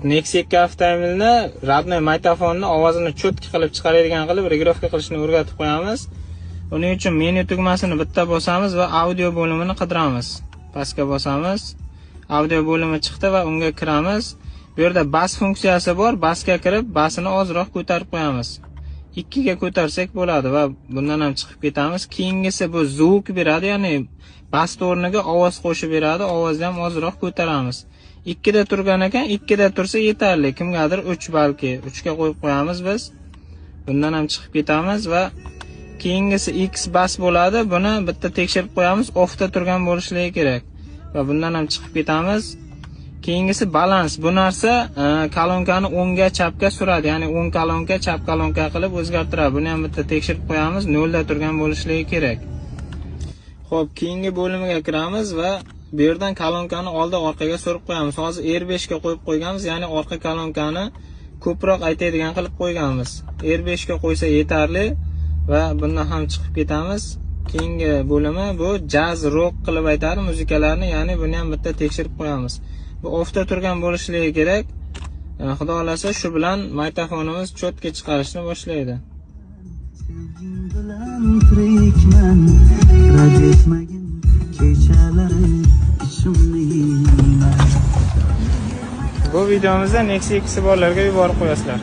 Nexia 2 avtomobilni родной magnitofonni ovozini чётко qilib chiqaradigan qilib регулировка qilishni o'rgatib qo'yamiz. Uning uchun menyu tugmasini bitta bosamiz va audio bo'limini qidiramiz. Pastga bosamiz. Audio bo'limi chiqdi va unga kiramiz. Bu yerda бас funksiyasi bor. Басga kirib, басini ozroq ko'tarib qo'yamiz. 2 ga ko'tarsak bo'ladi va bundan ham chiqib ketamiz. Keyingisi bu звук beradi, ya'ni бас o'rniga ovoz qo'shib beradi. Ovozni ham ozroq ko'taramiz. 2 da turgan ekan, 2 da tursa yetarli. Kimgadir 3 balki, 3 ga qo'yib qo'yamiz biz. Bundan ham chiqib ketamiz va keyingisi X бас bo'ladi. Buni bitta tekshirib qo'yamiz. Offda turgan bo'lishligi kerak. Va bundan ham chiqib ketamiz. Keyingisi balans. Bu narsa kolonkani o'ngga, chapga suradi. Ya'ni o'ng kolonka, chap kolonka qilib o'zgartiradi. Buni ham bitta tekshirib qo'yamiz. 0 da turgan bo'lishligi kerak. Xo'p, keyingi bo'limiga kiramiz va bu yerdan kolonkani oldi orqaga surib qo'yamiz. Hozir R5 ga qo'yib qo'yganmiz, ya'ni orqa kolonkani ko'proq aytadigan qilib qo'yganmiz. R5 ga qo'ysa yetarli va bundan ham chiqib ketamiz. Keyingi bo'limi bu jaz, rok qilib aytadi muzikalarni, ya'ni buni ham bitta tekshirib qo'yamiz. Bu offda turgan bo'lishligi kerak. Xudo xolasa, shu bilan magnitofonimiz чётко chiqarishni boshlaydi. Sevging bilan tirikman, rad etmagin, kechalari ichimni yeyman. Bu videomizda Nexia 2 borlarga yuborib qo'yasizlar.